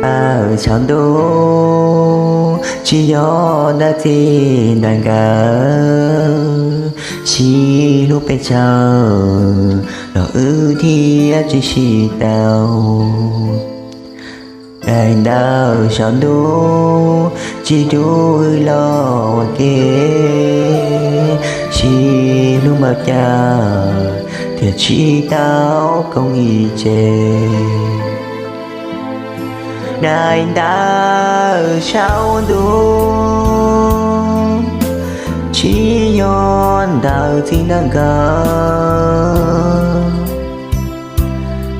Ntawm saum ntuj tsis yog ntawm txij ntawm nkawm, sib hlub pes tsawg los wb thiaj tsis sib tau. Daim ntawv saum ntuj tsis rub wb los ua ke, sib hlub npaum cas thiaj tsis tau koom ib tse. Daim ntawv saum ntuj tsis yog ntawm txij ntawm nkawm,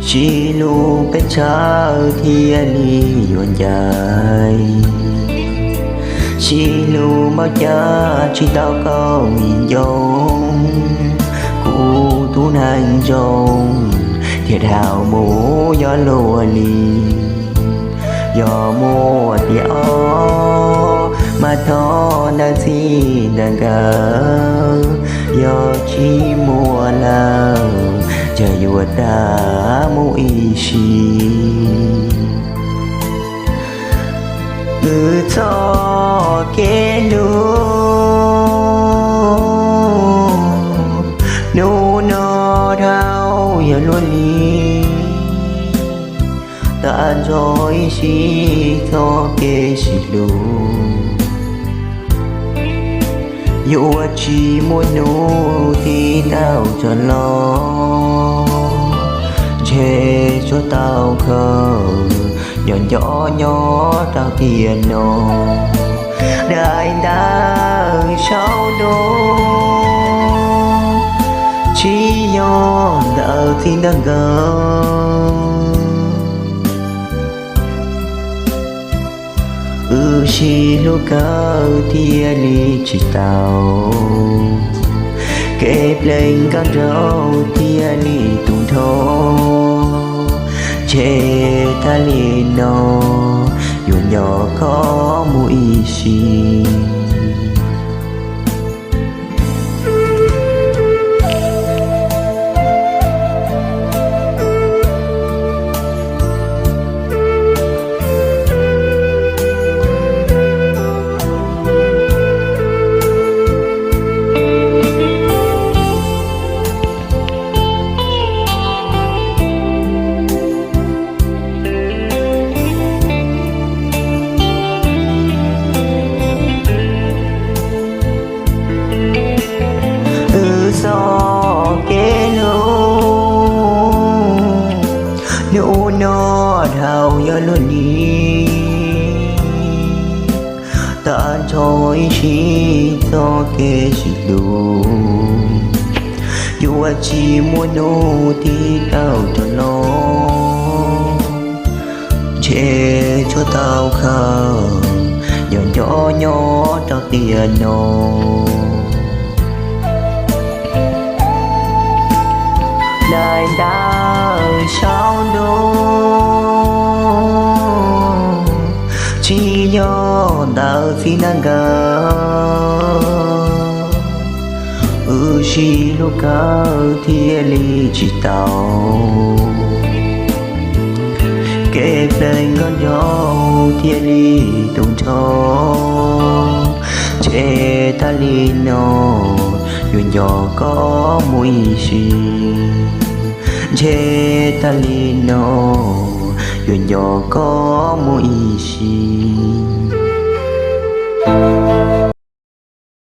sib hlub pes tsawg thiaj li yuav ncaim. Sib hlub npaum cas tsis tau koom ib ncoo, kuv tus neeg ntsoov thiaj dhau mus yog luaj li. Yog muaj tias ob, mas thov ntawm txij ntawm nkawm, yog tsis muaj lawm ces yuav tag mus ib sim. Wb txoj kev hlub hnub no dhau yog luaj li, tag nrho ib sim txoj kev sib hlub. Yuav tsis muaj hnub twg tau tso los, ntshe tsuas tau khaws nco nco nyob rau tiam no. Daim ntawv saum ntuj tsis yog ntawm txij ntawm nkawm, wb sib hlub kawg thiaj li tsis tau, kev plees nkauj nraug thiaj li tu nrho. Ntshe tag li no yuav nco koj mus ib sim. Wb txoj kev hlub hnub no dhau yog luaj li, tag nrho ib sim txoj kev sib hlub. Yuav tsis muaj hnub twg tau rov los, ntshe tsuas tau khaws nco nco nyob rau tiam no. Daim ntawv saum ntuj tsis yog ntawm txij ntawm nkawm, wb sib hlub kawg thiaj li tsis tau, kev plees nkauj nraug thiaj li tu nrho. Ntshe tag li no yuav nco koj mus ib sim. Ntshe tag li no yuav nco koj mus ib sim.